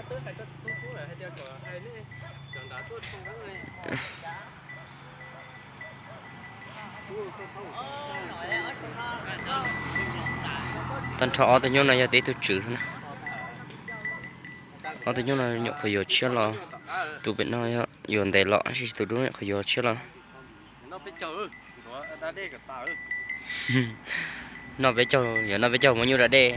Tag nrho ob tug nyuj no yog tib tug tswv xwb na. Ob tug nyuj no nyuam qhuav yuav tshiab los, tus pem no yog yuav ntev los, tab sis tus dub nyuam qhuav yuav tshiab los. Noj peb caug, yuav noj peb caug muab nyuj da dej.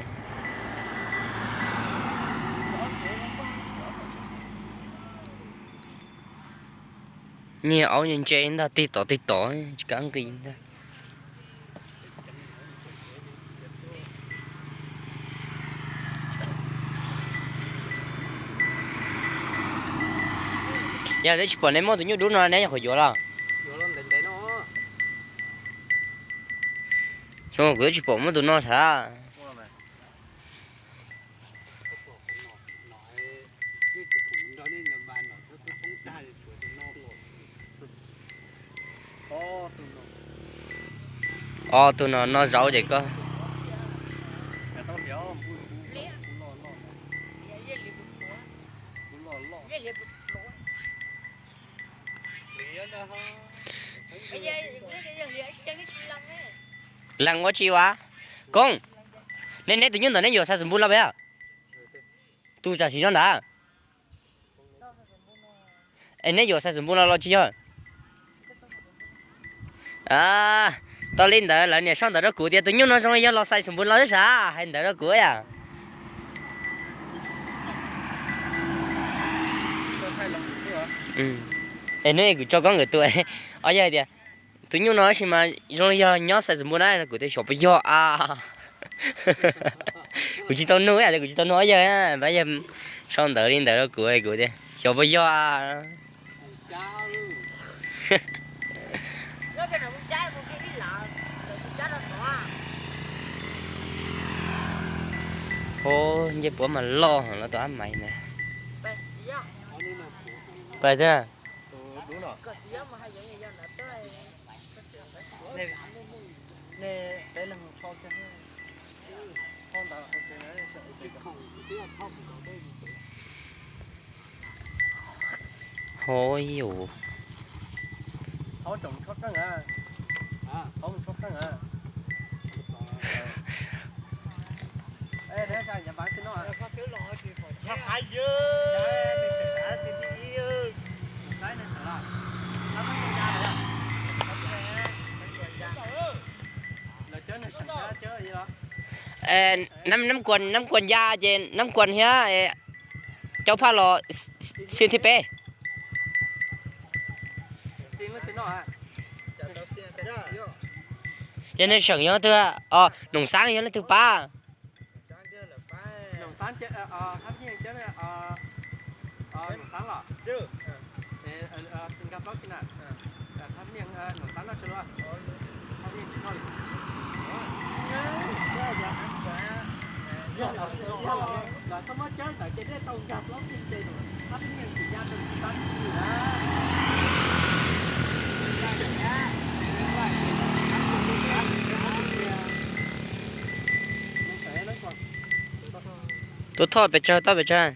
Nyiag aub ntse ntag, tig tod tig tod tsis kam nqis ntag. Yog twb tsis pom neb muaj tus nyuj dub no neb nyuam qhuav yuav los? Xyoo kuv twb tsis pom muaj tus no sav. Ob tug no noj zaub ces koj. Lees ua tsi ua? Koob, neb neb tus nyuj ntawm neb yuav xaiv xus npus los peb? Tus tam sim no ntag. Es neb yuav xaiv xus npus no los tsis yog? Tau li ntawd lawv niam sau ntawv rau kuv tias tus nyuj no zoo yog los xaiv xus npus los xwb sav, hais ntawd rau kuv yom. Es hnub kuv tso koob nkawd tus, ob yawg hais tias tus nyuj no tab sis mas zoo li yog nyob xaiv xus npus na, kuv tias xyov puas yog a. Kuv tsis tau nug, kuv tsis tau nug ob yawg, yawg sau ntawv li ntawd rau kuv, kuv tias xyov puas yog a. Ncej puav mas loj los tus ab maiv ntawd. Pais thiab. Hov yus. Nab kuas, nab kuas ya ces nab kuas thiab caub phaj los xib thib peb. Yog neeg seem yog twg? Noom Xaab yog leej twg pab? Tuaj thoj pes tsawg, thoj pes tsawg?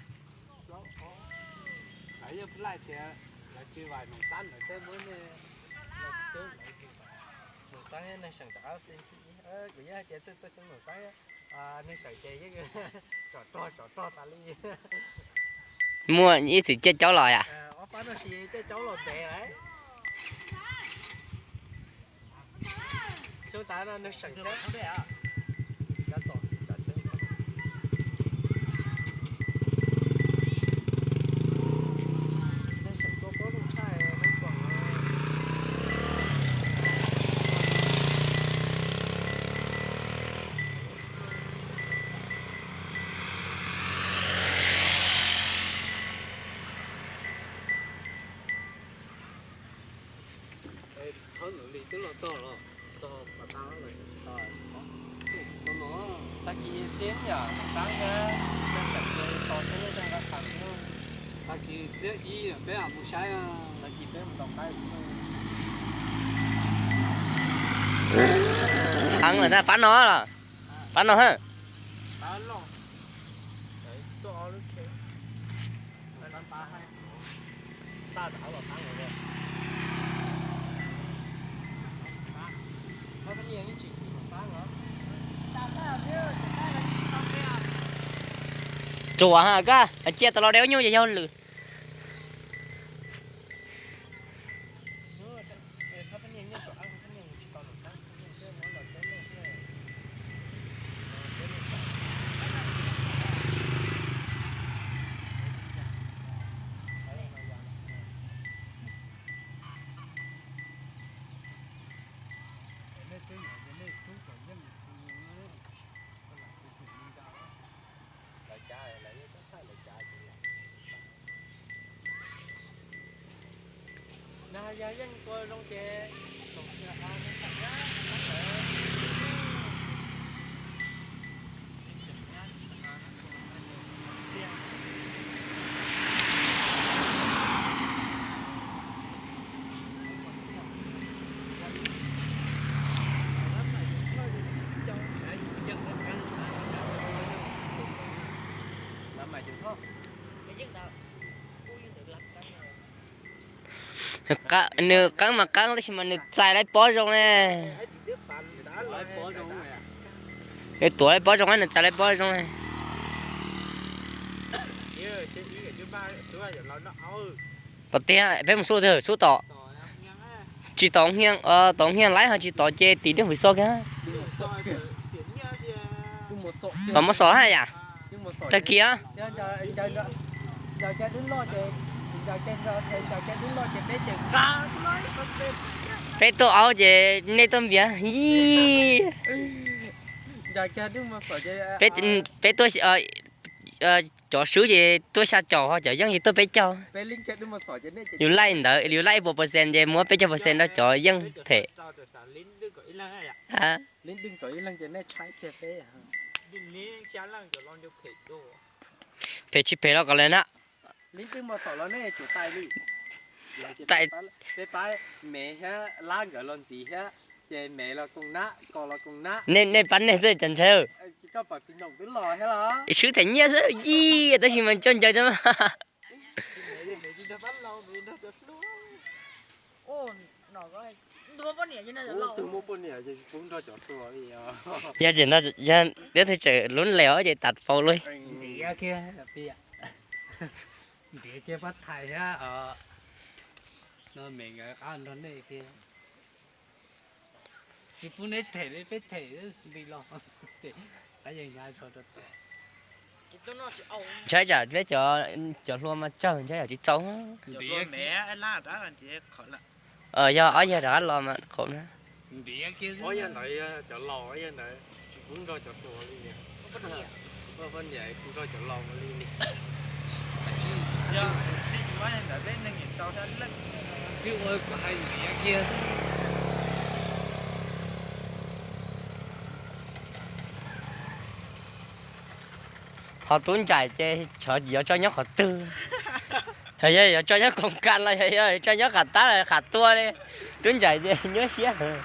Muaj ib txwm caij caub los yom. Tag kis xiab ib yam xav, tag kis xiab ib peb mus saib. Heev lawm ntag, pab no los? Pab no hab. Tsuas ha koj cia tau los de ub nyuj ces yog lwm. Nws qeeb mas qeeb tab sis mas nws txais lawv pob zoo ne. Nws tuav lawv pob zoo, nws txais lawv pob zoo. Pom tiag, peb mus xub twg, xub tom. Tsis tom hia, tom hia laib ho tsis tom ces tim dej hwv xo kiag. Tom muab xom hab yam. Tag kis. Peb tuaj aub ces nej tuaj npiav. Peb tuaj, cov swb ces tuaj xya caum ho cov yeej ces tuaj peb caug. Yus laij ntawd, yus laij ib puas percent ces muab peb caug percent rau cov yeej them. Phem tsis phem los kom lawm na. Nej pab nej xwb cov ntshaw. Swb them nyiaj xwb yij tab sis mas coj ncaws rau. Yog tseem no, yog peb tug tseem lub nleos ces tas faus lawm. Ntiav kiag pab thais thiab, no me nkawd qab nrog nej kiag. Tsis pub neb them li peb them nti los. Qab yeej hnyav zog rau. Ntshai tsam peb cov, cov hlua mas tsawg ntshai yam tsis txaus. Yog ob yawg rov qab los mas qhov na. Ho tub nraim ces tshuav yuav tso nyob qhov twg? Yog yuav tso nyob koom kas los yog yuav tso nyob qhov tab los qhov tuaj li. Tub nraim ces nyuaj siab heev.